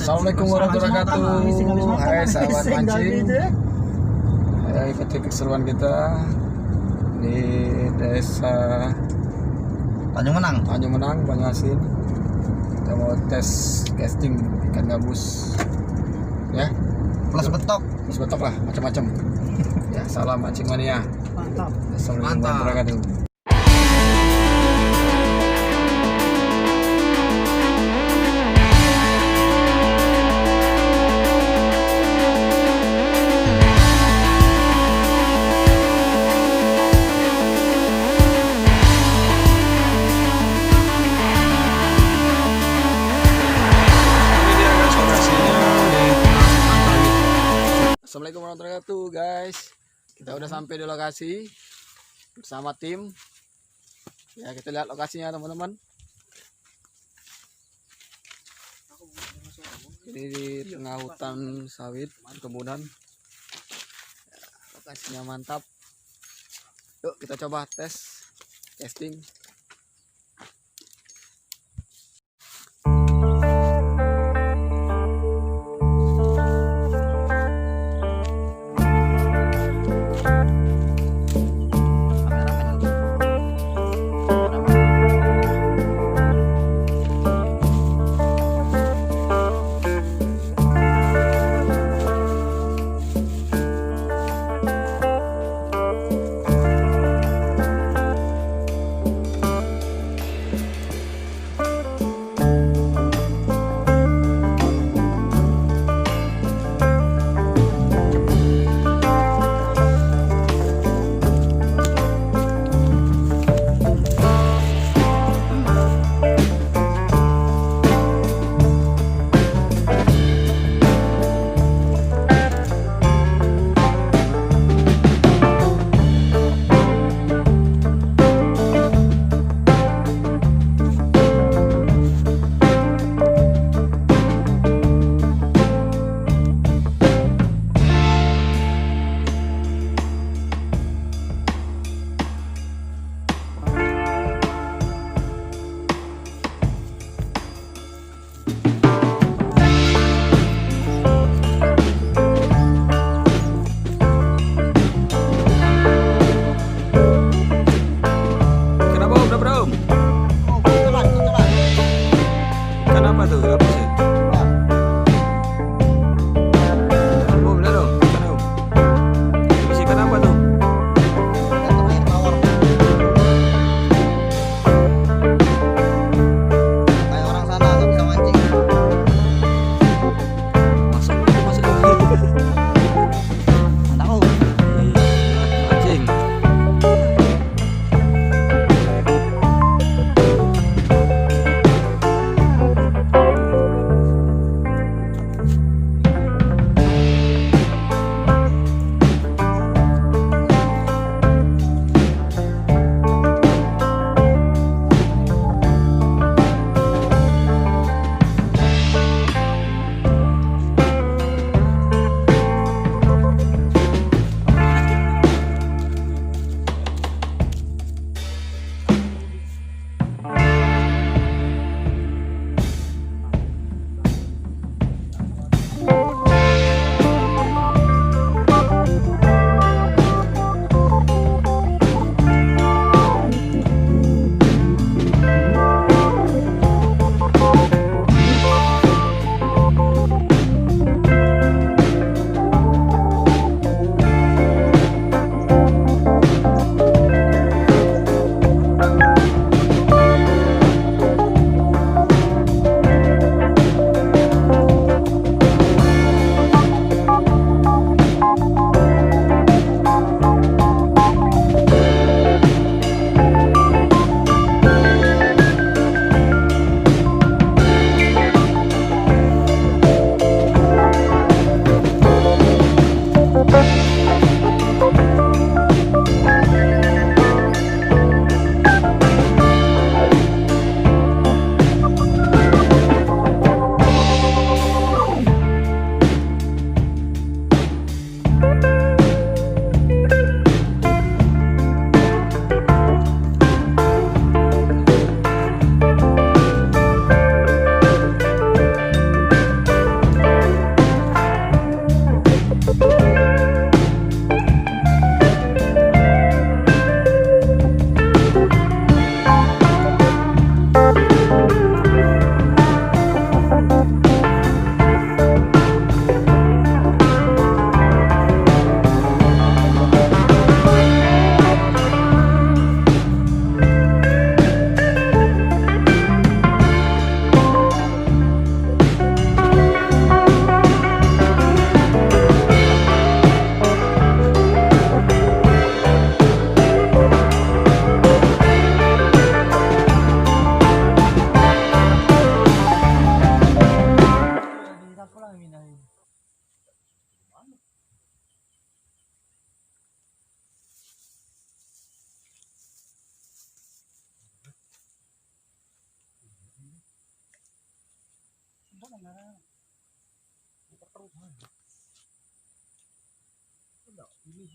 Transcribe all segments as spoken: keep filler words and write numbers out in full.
Assalamualaikum warahmatullahi wabarakatuh. Hai sahabat mancing. Ya, ikuti keseruan kita di desa Tanjung Menang. Tanjung Menang, Banyu Asin. Kita mau tes casting ikan gabus. Ya. Plus betok. Plus betok lah, macam-macam. Ya, salam mancing mania. Mantap. Assalamualaikum warahmatullahi wabarakatuh. Assalamualaikum warahmatullahi wabarakatuh, guys. Kita udah sampai di lokasi bersama tim. Ya, kita lihat lokasinya, teman-teman. Ini di tengah hutan sawit, perkebunan. Ya, lokasinya mantap. Yuk, kita coba tes, testing.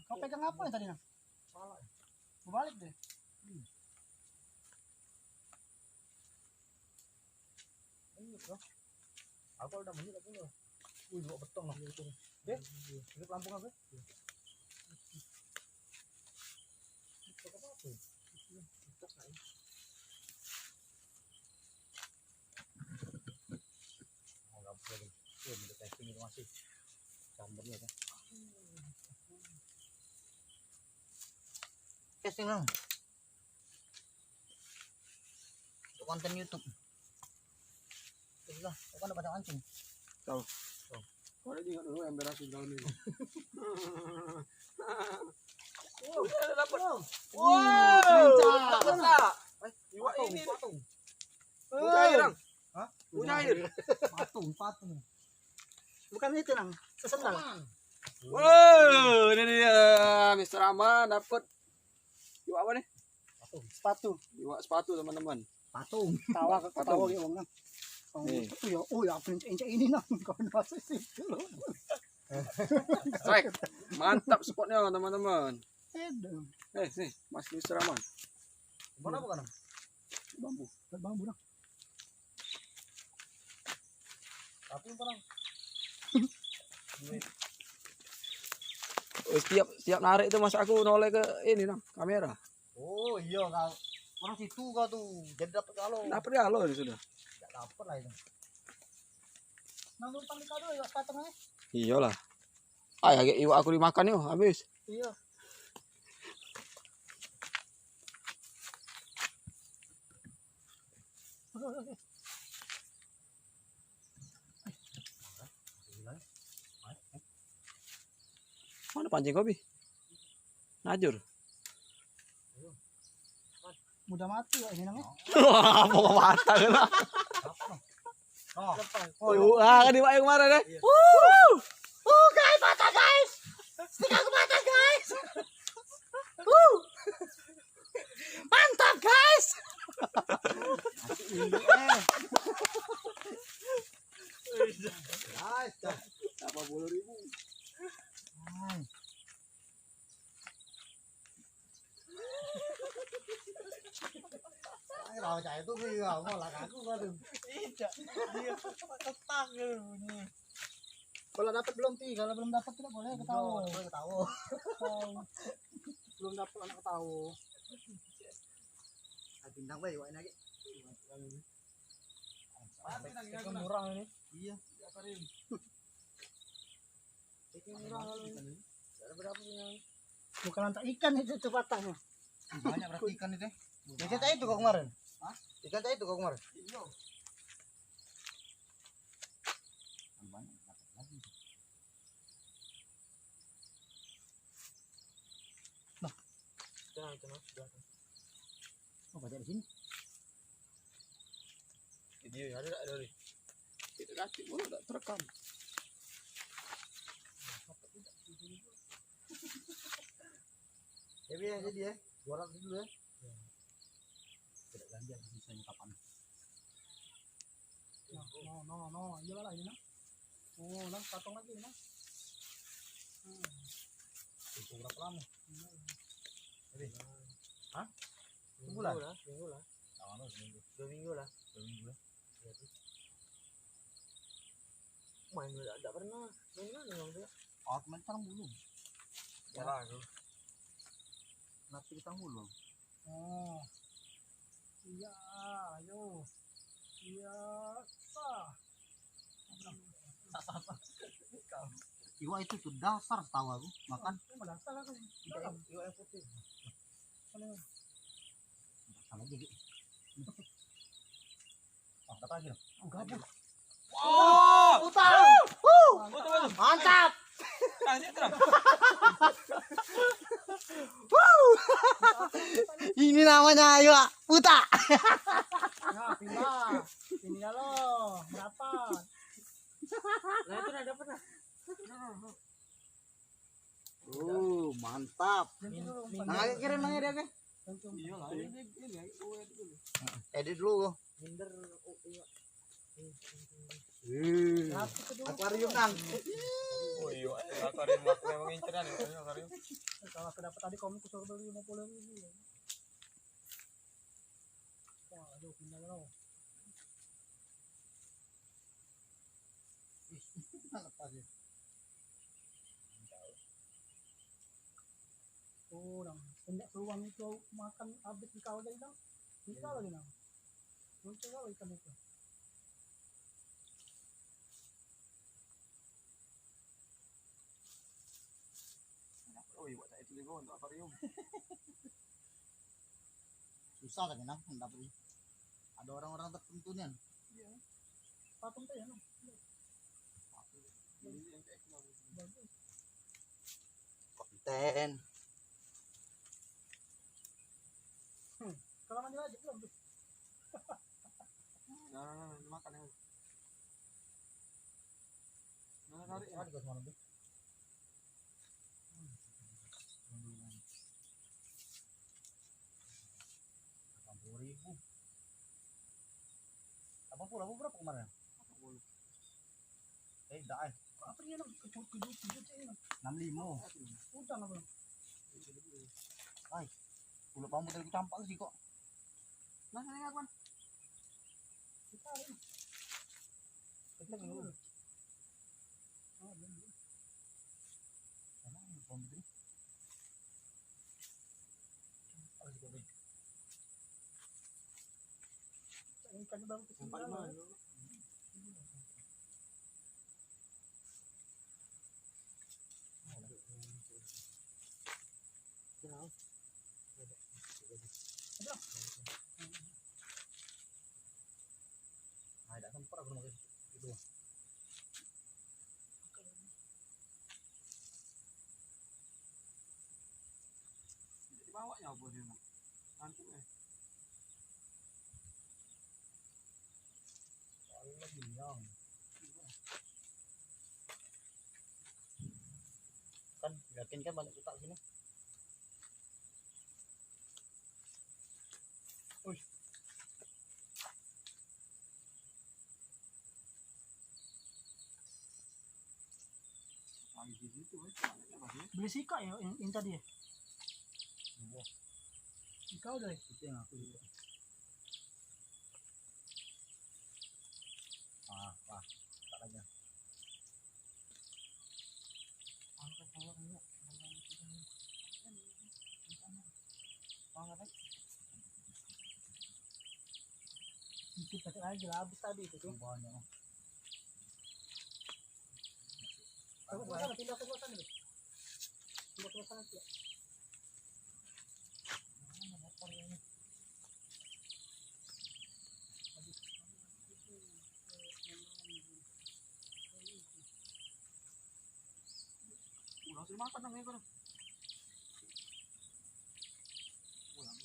Kau pegang apa yang tadi, Nang? Kepala. Kebalik deh. Ini, loh. Aku udah menit aku, loh. Wih, dua petong lah. Deh, ini pelampung aku. Oh, nggak boleh. Tuh, minta casing itu masih. Gambarnya kan. Casing dong. Untuk konten YouTube. Itulah, aku kan dapat mancing. Tahu. Kau ada ingat dulu yang berhasil tahun ini. Oh, dapat. Wow, dapat tak? Eh, iwak ini. Patung. Mujair, Bang. Hah? Mujair. Patung, patung. Bukan itu, Nang. Sesendal. Wow, ini dia, Mister Aman dapat iwak apa nih? Patung. Sepatu. Iwak sepatu, teman-teman. Patung. Tawa ke ketawa dia, Bang. Nih. Itu ya, oh ya, aku incak ini, Nang. Kau masuk situ loh. Strike. Mantap spotnya, teman-teman. Aduh. Eh, nih, Mas Mister Aman. Mana bukan? Bambu. Bambu dah. Tapi orang. Oh, setiap setiap narik itu, Mas, aku noleh ke ini, nah, kamera. Oh iya, kau orang situ kau tuh. Jadi dapat galo. Dapat galo ini sudah. Tidak dapat lah itu. Nang numpang di kado ya, sepatengnya. Iyalah. Ay, agak iwak aku dimakan yo, habis. Iya. Mana pancing kopi? Najur. Mudah mati ya ini namanya. Wah, mau mata kena. Oh. Oh, ah, kan iwak yang kemarin, eh. Iya. Wuh. Wuh, guys, patah, guys. Stick aku patah, guys. Wuh. Mantap, guys. Guys, delapan puluh ribu. Ai, rawa cak itu gue ya, mau lah aku kau tuh. Iya, dia ketak gitu bunyi. Kalau dapat belum, Pi? Kalau belum dapat tidak boleh ketawa. Boleh ketawa. Tahu. Belum dapat anak ketawa. Ai, bintang bae, wak lagi. Itu murah ini. Iya. Itu murah kalau ini. Ada berapa punya? Bukan lantak ikan itu tuh patahnya. Banyak berarti ikan itu. Ikan cak itu kau kemarin? Hah? Ikan cak itu kau kemarin? Iya. Banyak dapat lagi. Nah. Tenang, tenang, sudah. Oh, banyak di sini. Video ada tak, ada ni? Tidak kacik pula, tak terekam. Jadi ya, jadi ya. Jualan dulu ya. Tidak ganti aku sisanya kapan. No, no, no, no. Iyalah ini, nah. Oh, nah, potong lagi, nah. Hmm. Itu berapa lama? Jadi, hah? Sebulan? Minggu lah, minggu lah. Lama seminggu. Dua minggu lah. Dua minggu lah. Iya, tuh. Main dulu, tak pernah. Main mana, Bang, dia? Oh, main tang bulu. Yalah, tuh. Nanti kita bulu. Oh. Iya, ayo. Iya, sah. Iwak itu tuh dasar setahu aku makan. Dasar aku. Iwak, iwak yang putih. Dasar lagi. Oh, dapat lagi. Oh, gabut. Wow, utang. Mantap. Ini namanya ayo puta. Nah, pindah. Ini ya lo, merapat. Lah, itu udah dapet lah. Oh, mantap. Nah, kirim nanya dia ke? Iya lah, ini, ini, ini, edit dulu. Minder, oh, iya. Akuarium nang. Oh iya, akuarium aku memang inceran ya, akuarium. Kalau aku dapat tadi, kamu kusuruh beli lima puluh ribu. Wah, aduh, pindah lo. Ih, lepas ya. Oh, dang. Sejak peluang itu makan habis di kau tadi, dang. Di kau lagi, dang. Muncul kau ikan itu. Oh, iya, buat saya itu juga untuk akuarium. Susah kan, Nang, dapetnya. Ada orang-orang tertentu nian. Iya. Patung tuh ya, Nang. Iya. Bagus. Bagus. Konten. Hmm, kalau mandi wajib belum tuh? Nah, nah, nah, nah, makan ya. Nah, tarik ya. Ada semalam tuh. Hmm. Delapan puluh ribu. Delapan puluh, apa berapa kemarin? Delapan puluh. Eh, dah, eh. Apa dia, Nang? Kejut, kejut, kejut, eh, Nang. Enam lima. Udang apa? Ai, pulut bambu tadi ku campak ke siko. Nah, saya apa? Kita ini. Kita dulu. Oh, iya, iya. Emang bambu tadi? Ikan baru kecil. Nah, dak sempat aku nunggu itu. Jadi bawa ya apa dia nak? Ngantuk eh. Kalau lagi yang kan yakin kan banyak kita sini. Uish. Beli sikak ya yang, yang tadi ya? Iya. Kau dah. Itu yang aku juga. Ah, wah, tak lagi. Angkat bawah dulu. Angkat, eh. Itu pakai lagi lah, habis tadi itu tuh. Banyak. Coba ke sana, pindah ke sana deh. Pindah ke sana deh. Udah sih makan nang ekor. Pulang.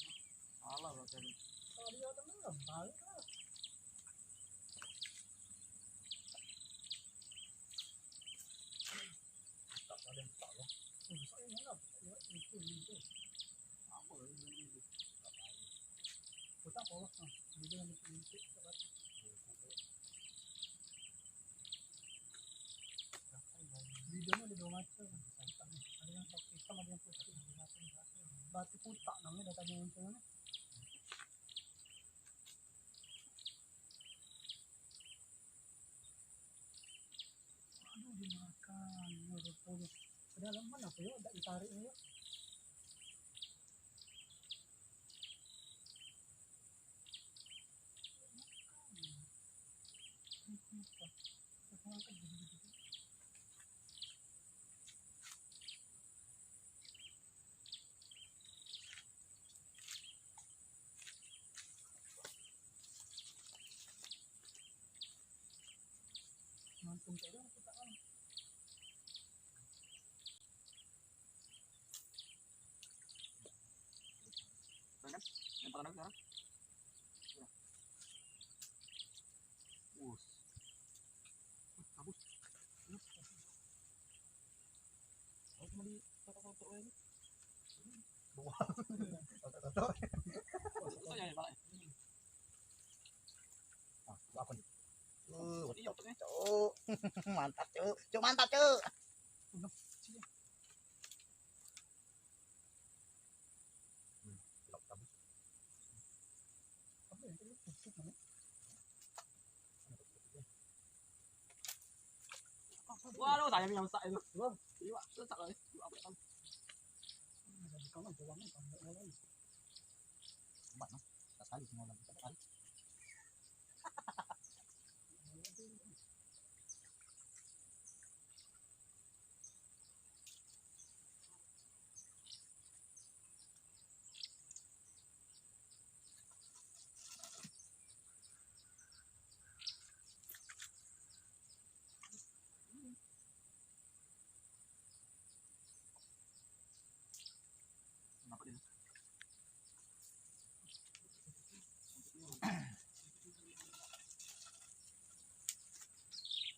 Salah lah tadi. Kalau dia tenang, balik lah. Tak ada yang tak lah. Bisa ini lah. Ya, itu, itu. Apa ini? Kita polos nah. Jadi yang itu, itu, kita baca. Bidangnya ada dua macam. Ada yang hitam, ada yang putih. Batu putak namanya, dah tanya munculnya. Aduh, dimakan. Aduh, aduh. Padahal mana apa ya, tak ditarik ya. Langsung saja kita kan. Kan? Yang pertama sekarang. Us. Kabut. Aku mau di foto-foto ini. Buang. Foto-foto. Itu ya, Pak. Ah, apa nih? Mantap, Cuk. Cuk, mantap, Cuk. Wah, lo tanya yang besar itu. Iwak besar kali. Iwak apa tahu? Empat, nah. Tak sekali semua lagi. Tak sekali.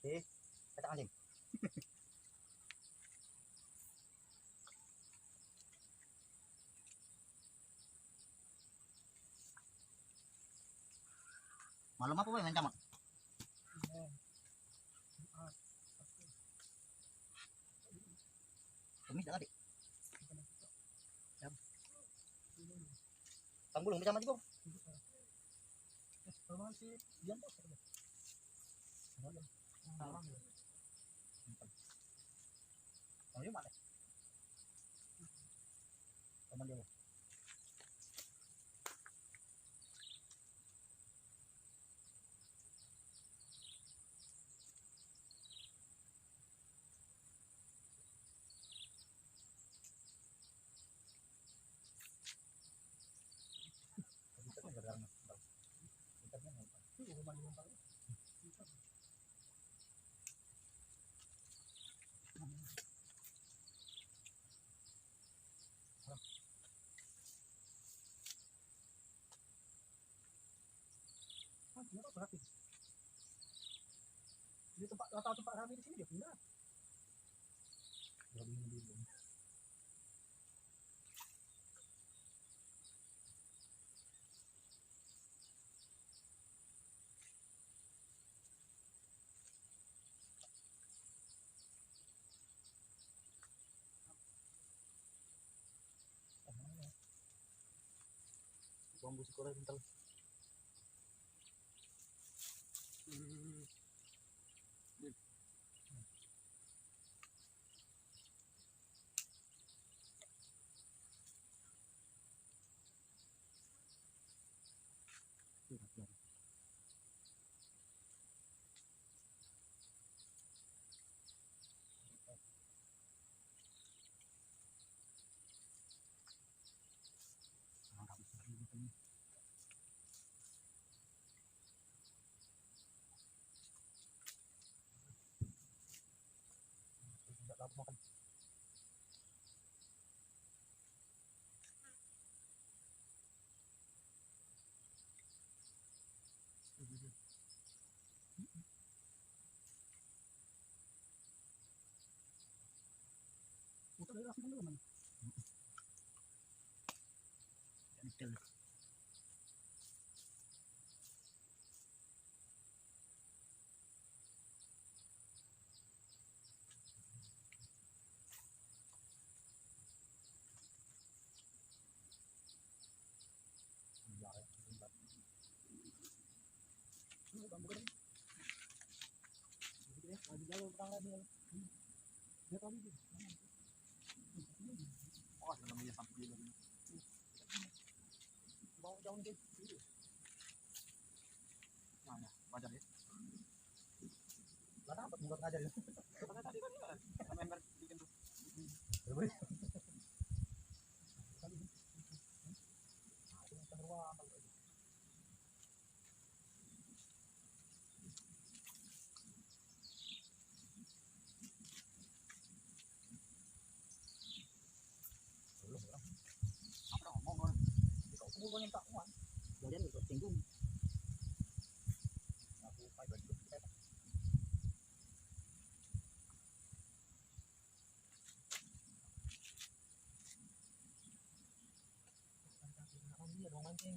Eh, kata anjing. Malam apa, Boy, main camat? Kemis dak, Dik? Jam. Tanggulung bersama juga. Ayo, mana? Teman dia. Hah, kenapa berarti? Di tempat, rata tempat rame di sini dia pindah. Rame di sini. Bambu sekolah kental. Nah, nah, wajar ya. Lah, dapat buat ngajar ya. Tadi kan, kan member bikin tuh. Apa ngomong kau? Kau kubur kau nyentak kuat. Badan kau singgung. Aku pakai baju. Dia dong mancing.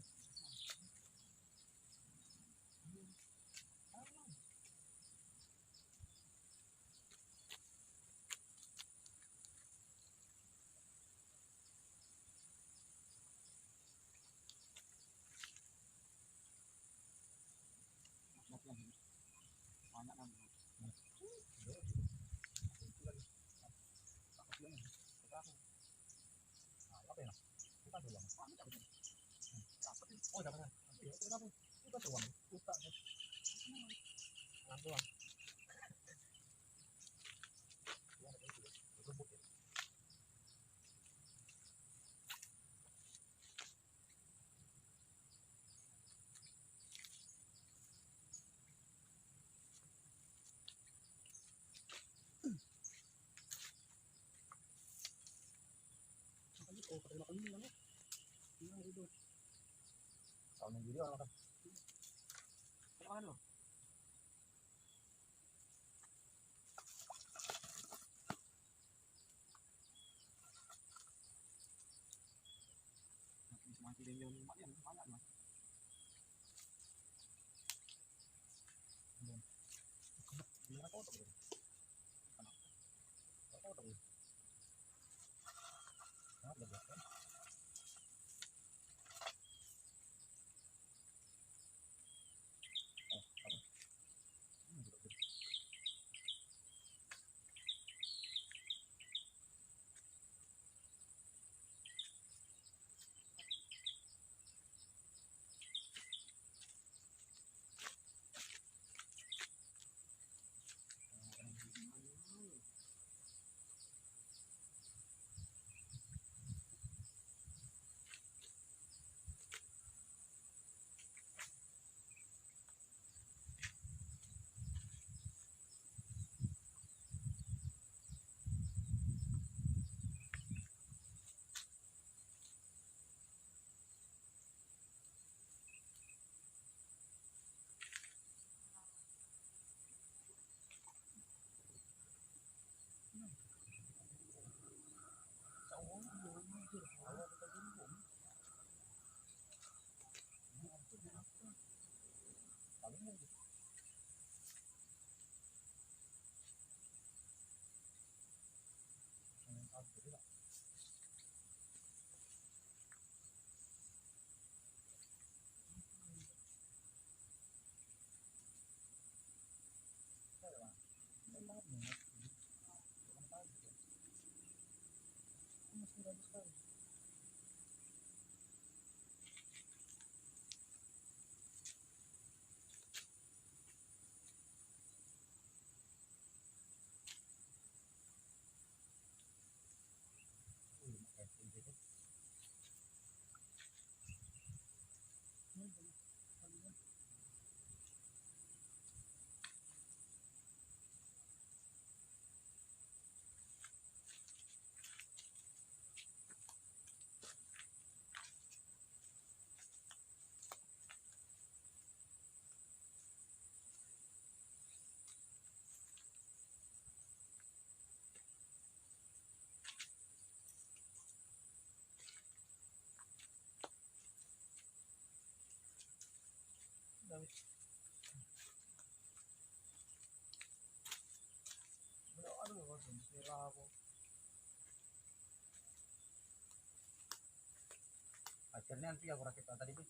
Akhirnya nanti aku rakit tadi, Bos.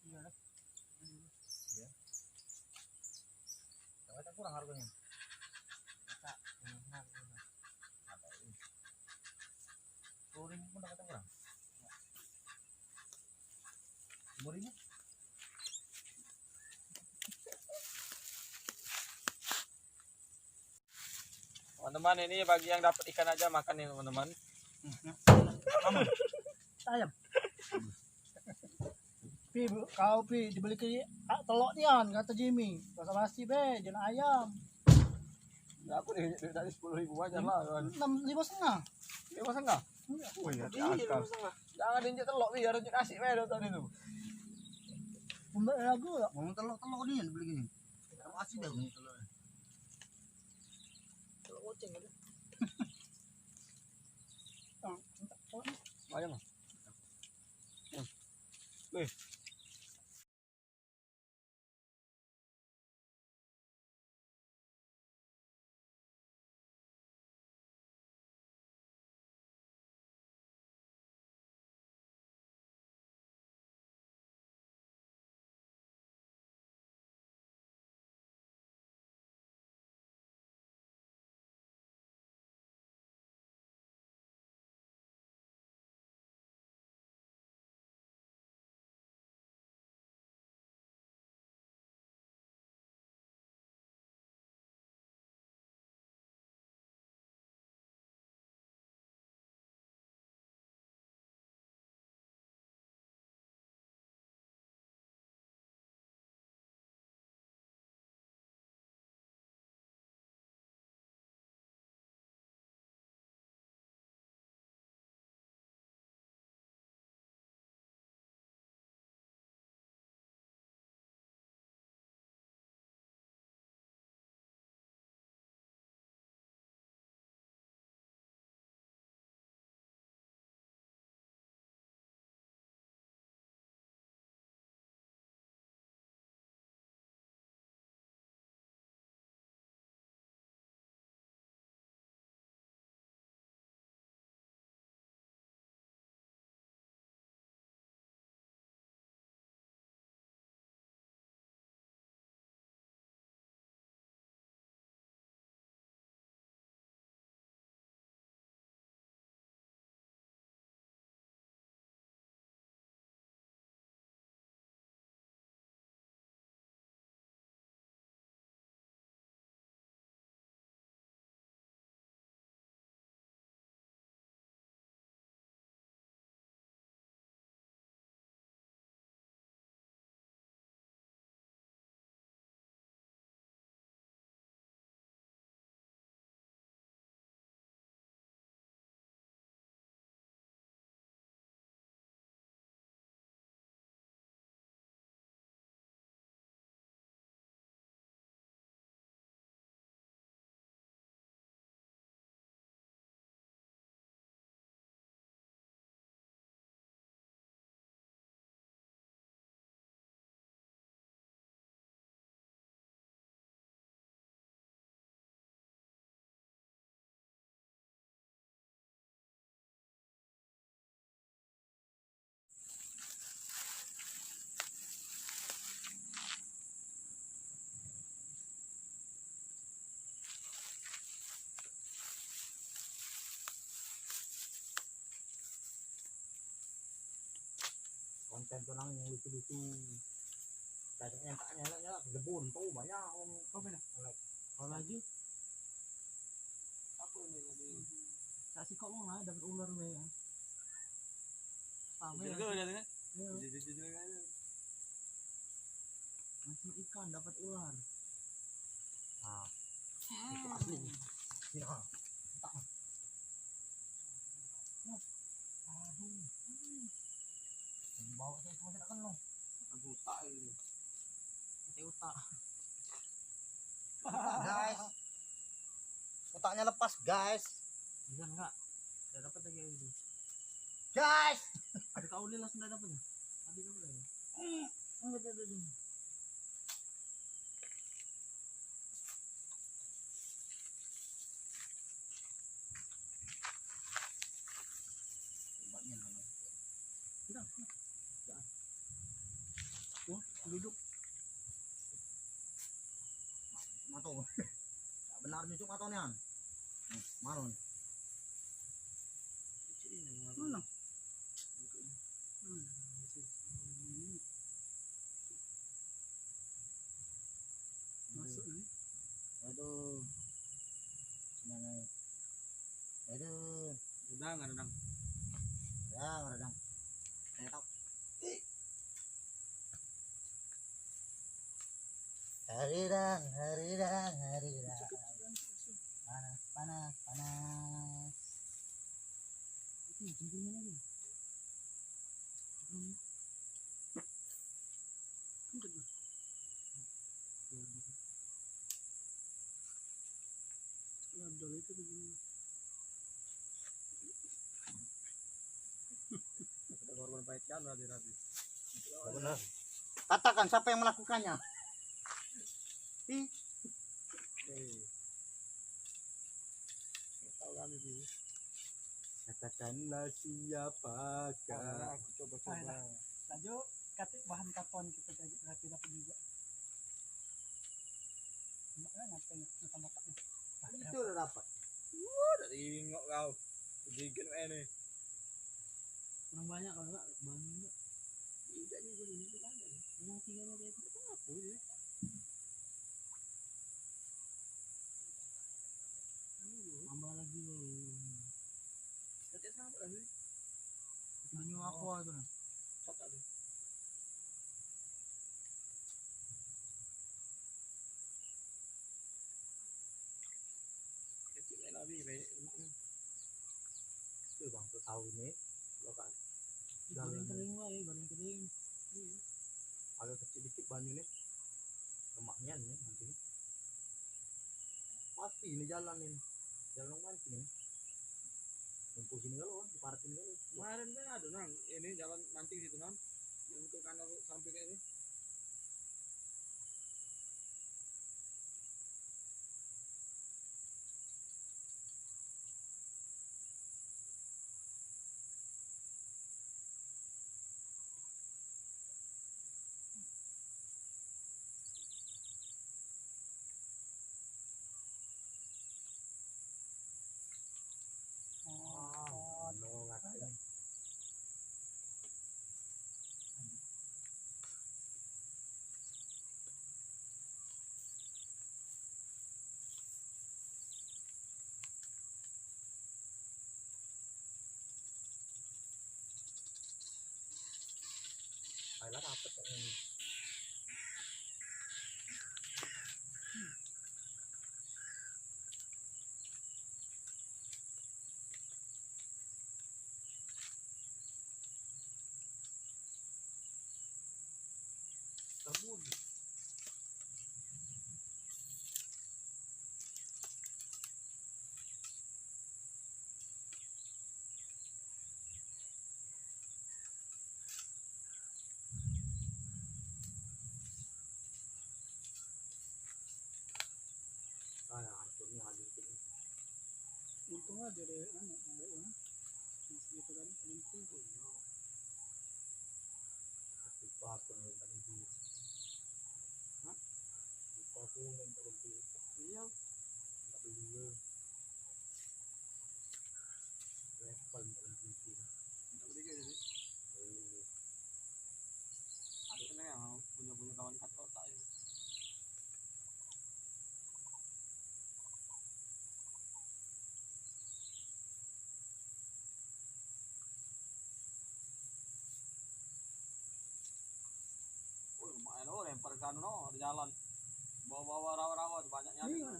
Iya, dah. Iya. Berapa kurang harganya? Masak, mahal, mahal. Apa ini? Sepuluh ribu pun dapat kurang. Sepuluh ribu? Teman-teman, ini bagi yang dapat ikan aja makan nih, teman-teman. Ayam. Pi, bu- kau pi dibeli ke ah, telok nian kata Jimmy. Basa basi be, jangan ayam. Ya aku nih dari sepuluh ribu aja lah kan. Enam lima setengah. Lima setengah. Iya. Oh iya, iya, akal. Lima setengah. Jangan injek telok pi, harus injek nasi be tadi tu. Pembek lagu tak? Mau telok telok ni yang dibeli ni. Terima kasih dah. Telok kucing ada. Ayam. Weh. Dan tenang yang lucu-lucu. Banyak yang tak nyelak-nyelak, kebun tuh banyak wong. Apa nih? Nyelak. Kalau laju? Apa ini tadi? Tak sikok wong lah, dapat ular be ya. Apa be? Jaga ya? Dia tengah. Iya. Dia, dia, dia, dia, dia. Mancing ikan dapat ular. Nah, itu asli. Ya. Aduh. Bawa saya sama tidak kenal. Aku tak ini. Kita utak. Guys. Utaknya lepas, guys. Bisa enggak? Tidak dapat lagi itu. Guys. Ada kau langsung tidak dapat. Ada dapat lagi. Hmm. Ada, ada, ada. Obatnya mana? Sudah. Sudah. Oh, duduk. Mato. Tak benar nyucuk mato nian. Nih, mano nih? Mana? Hmm. Masuk ni. Aduh. Mana? Aduh. Udah nggak ada dang. Udah nggak ada dang. Saya tahu. Hari dang, hari dang, hari dang. Panas, panas, panas. Itu yang sempurna lagi. Hmm. Lanjut lah. Ladol itu tuh. Kita korban pelecehan rapi-rapi. Benar. Katakan siapa yang melakukannya? Ih. Eh. Tahu kami sih. Katakanlah siapakah. Aku coba-coba. Ayolah. Laju, katik bahan karton kita jadi rapi-rapi juga. Emak kan ngapain? Makan bapak ni. Itu udah dapat. Wah, dak tengok kau. Sedikit main ni. Kurang banyak kalau tak, banyak juga. Tidak juga ini, tidak ada. Rumah tinggal aja itu, kenapa dia? Tambah lagi. Kecil sama lagi. Banyu apa tu nah? Cocok tu. Kecil lagi, baik. Tu bang, tu tahu ni. Lo kan. Goreng kering lah, eh, goreng kering. Iya. Agak kecil dikit banyu ni. Lemaknya ni nanti. Pasti ini jalan ini. Jalan mancing ni. Kumpul sini kalau, di parit sini kalau. Kemarin kan ada nang, ini jalan mancing situ nang. Untuk kanal sampai ke ini. Ayolah, dapet kok ini. Kebun. Ah, ya, hancurnya habis ini. Untung aja deh, anu, anu, anu. Masih gitu kan, paling penting. Lupa aku yang tak beli. Hah? Lupa aku yang tak beli. Iya. Tak beli. Level yang tak beli. Tak beli kan, jadi? Beli. Pergi sana no, di jalan. Bawa-bawa rawa-rawa tu banyak nyari. Iya.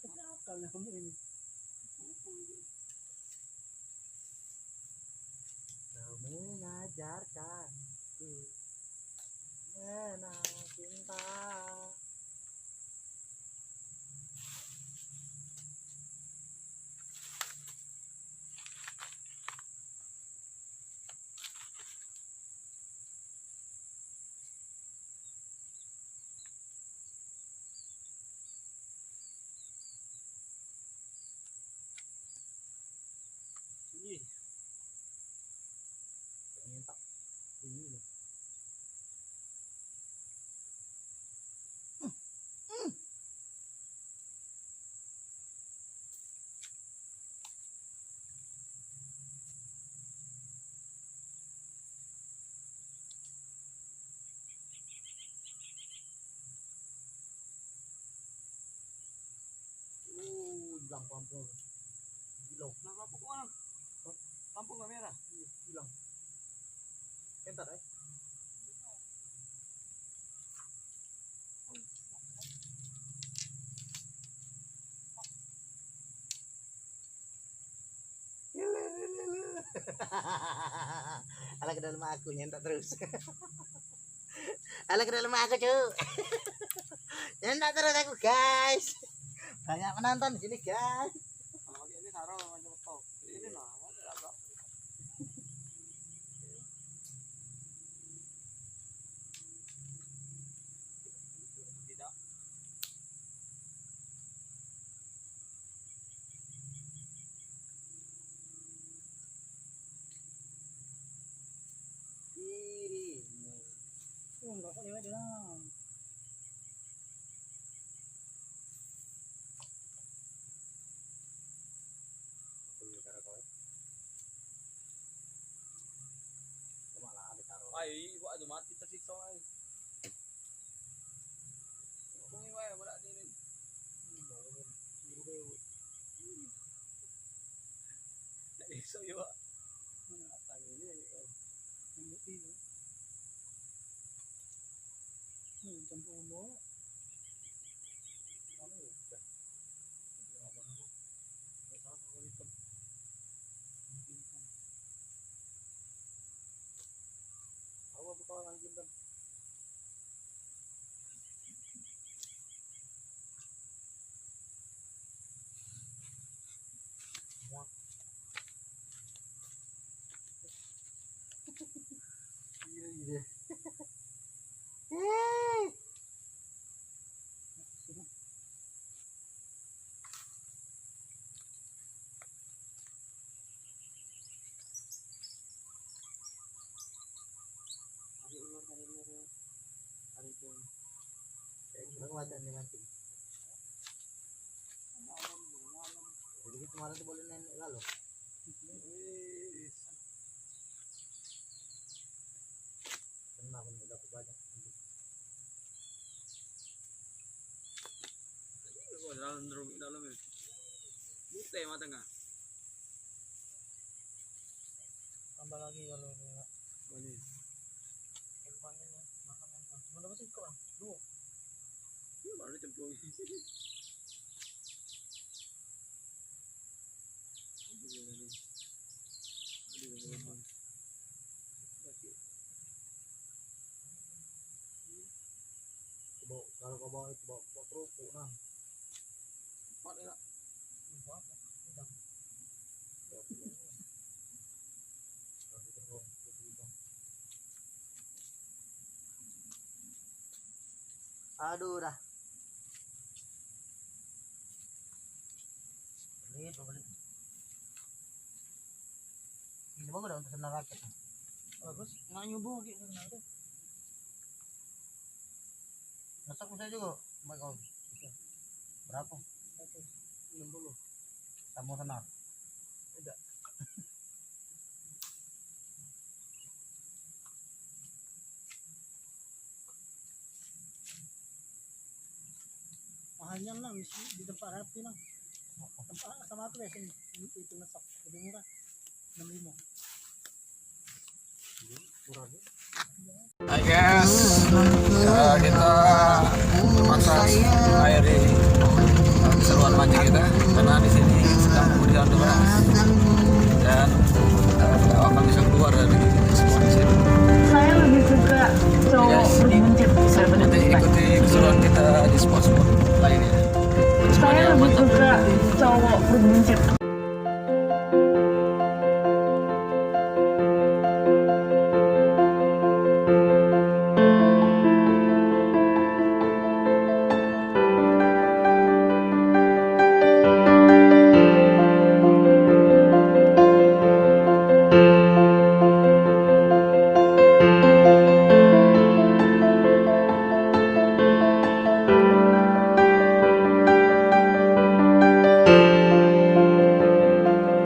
Akal nyamuk ini. Kau mengajarkanku menang cinta. Sunyi. Nyentak. Sunyi. Oh, hilang kampung. Gila. Nah, lampu ke mana? Hah? Lampu nggak merah? Iya, hilang. Entar, eh. Alah, ke dalam aku nyentak terus. Alah, ke dalam aku, Cuk. Nyentak terus aku, guys. Banyak penonton di sini, guys. Kalau pakai ini taruh macam betul. Ini nah, ada apa? Tidak. Dirimu. Oh, enggak kok lewat dia lah. Ai, iwak tu mati tersiksa ai. Tunggu wae budak ni. Tak iso yo. Atas ni. Hmm, campur lombok. Awak buka orang jin kan. Iya, iya. Tarik ulur, tarik ulur, ya. Tarik ulur. Kayak gimana wajah nih nanti? Jadi kemarin tuh boleh nenek lalu. Wih. Kena pun udah banyak. Dalam, dalam, dalam. Bute mata tengah. Tambah lagi kalau ini, Kak. Ini. Depannya makan yang cuma dapat siko, ah. Dua. Ini baru cemplung. Kalau kau bawa itu, bawa, bawa kerupuk, nah. Empat ya, Kak? Empat. Udah. Aduh, dah. Beli, beli. Ini bagus dah untuk senar raket. Bagus. Nak nyubuh lagi senar tu. Masak bisa juga, Mak, kau. Berapa? Seratus enam puluh. Sama senar. Tidak. Mahalnya lah, mesti di tempat rapi lah. Tempat sama tu biasanya, itu ngesok lebih murah, enam lima. Murah ni. Hai guys, Ya, kita terpaksa akhiri keseruan mancing kita karena di sini sedang hujan deras.